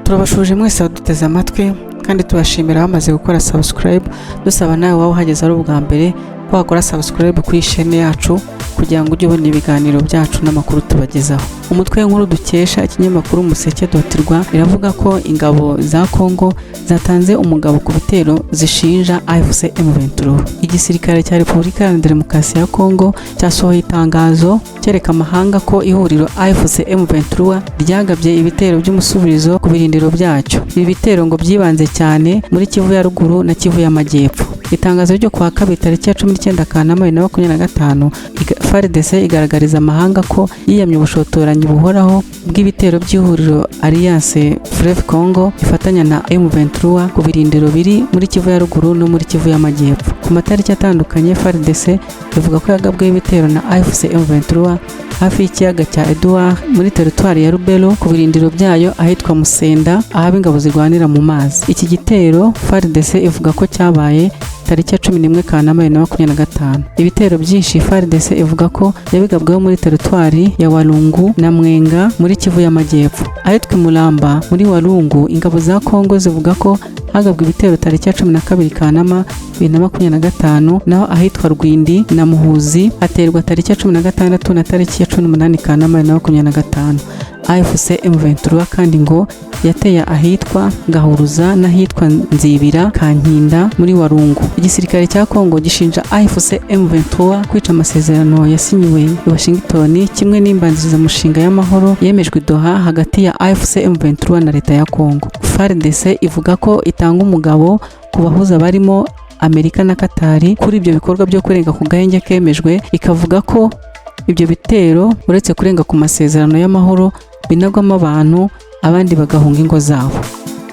Turabasuhuje mwese abaduteze amatwi kandi tubashimira bamaze gukora subscribe. Dusaba nawe waba uhageze ari ubwa mbere ko wakora subscribe kuri chaîne yacu kugira ngo ujye ubona ibiganiro byacu n'amakuru tubagezaho. Umutwe w'inkuru dukesha ikinyamakuru Umuseke.rw iravuga ko ingabo za Congo zatanze umugabo ku bitero zishinja AFC M23. Igisirikare cya Repubulika Iharanira Demokarasi ya Congo cyasohoye itangazo cyereka amahanga ko ihuriro AFC M23 ryagabye ibitero by'umusubirizo ku birindiro byacyo. Ibi bitero ngo byibanze cyane muri Kivu ya Ruguru na Kivu y'Amajyepfo. Itangazo ryo kuwa kabiri, tariki ya 19 Kanama 2025, FARDC igaragariza amahanga ko yiyamye ubushotoranyi buhoraho bw'ibitero by'ihuriro Alliance Fleuve Congo ifatanya na M23 ku birindiro biri muri Kivu ya Ruguru no muri Kivu y'Amajyepfo. Ku matariki atandukanye, FARDC ivuga ko yagabweho ibitero na AFC M23 hafi y'ikiyaga cya Edouard muri teritwari ya Lubero, ku birindiro byayo ahitwa Musenda, ahaba ingabo zirwanira mu mazi. Iki gitero FARDC ivuga ko cyabaye tariki ya 11 Kanama 2025. Ibitero byinshi FARDC ivuga ko yabigabweho muri teritwari ya Walungu na Mwenga muri Kivu y'Amajyepfo. Ahitwa Mulamba muri Walungu, ingabo za Congo zivuga ko hagabwe ibitero tariki ya 12 Kanama 2025, naho ahitwa Rwindi na Muhuzi haterwa tariki ya 16 na tariki ya 18 Kanama 2025. AFC M23 kandi ngo yateye ahitwa Gahuruza n'ahitwa Nzibira Kankinda muri Walungu. Igisirikare cya Congo gishinja AFC M23 kwica amasezerano yasinyiwe i Washington kimwe n'imbanzirizamushinga y'amahoro yemejwe i Doha hagati ya AFC M23 na leta ya Congo. FARDC ivuga ko itanga umugabo ku bahuza barimo Amerika na Katari kuri ibyo bikorwa byo kurenga ku gahenge kemejwe, ikavuga ko ibyo bitero, uretse kurenga ku masezerano y'amahoro, binagwamo abantu, abandi bagahunga ingo zabo.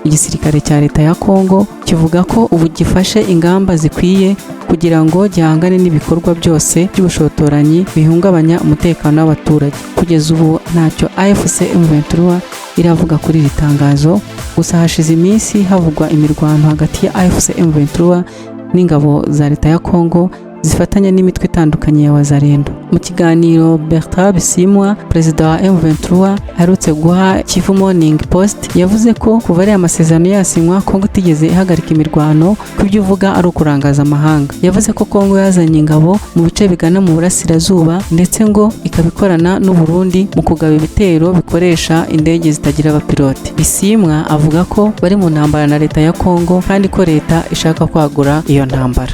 Igisirikare cya leta ya Congo kivuga ko ubu gifashe ingamba zikwiye kugira ngo gihangane n'ibikorwa byose by'ubushotoranyi bihungabanya umutekano w'abaturage. Kugeza ubu ntacyo AFC M23 iravuga kuri iri tangazo, gusa hashize iminsi havugwa imirwano hagati ya AFC M23 n'ingabo za leta ya Congo zifatanya n'imitwe itandukanye ya Wazalendo. Mu kiganiro Bertrand Bisimwa, perezida wa M23, aherutse guha Kivu Morning Post, yavuze ko kuva ariya masezerano yasinywa Kongo itigeze ihagarika imirwano, ko ibyo uvuga ari ukurangaza amahanga. Yavuze ko Kongo yazanye ingabo mu bice bigana mu burasirazuba, ndetse ngo ikaba ikorana n'u Burundi mu kugaba ibitero bikoresha indege zitagira abapilote. Bisimwa avuga ko bari mu ntambara na leta ya Kongo kandi ko leta ishaka kwagura iyo ntambara.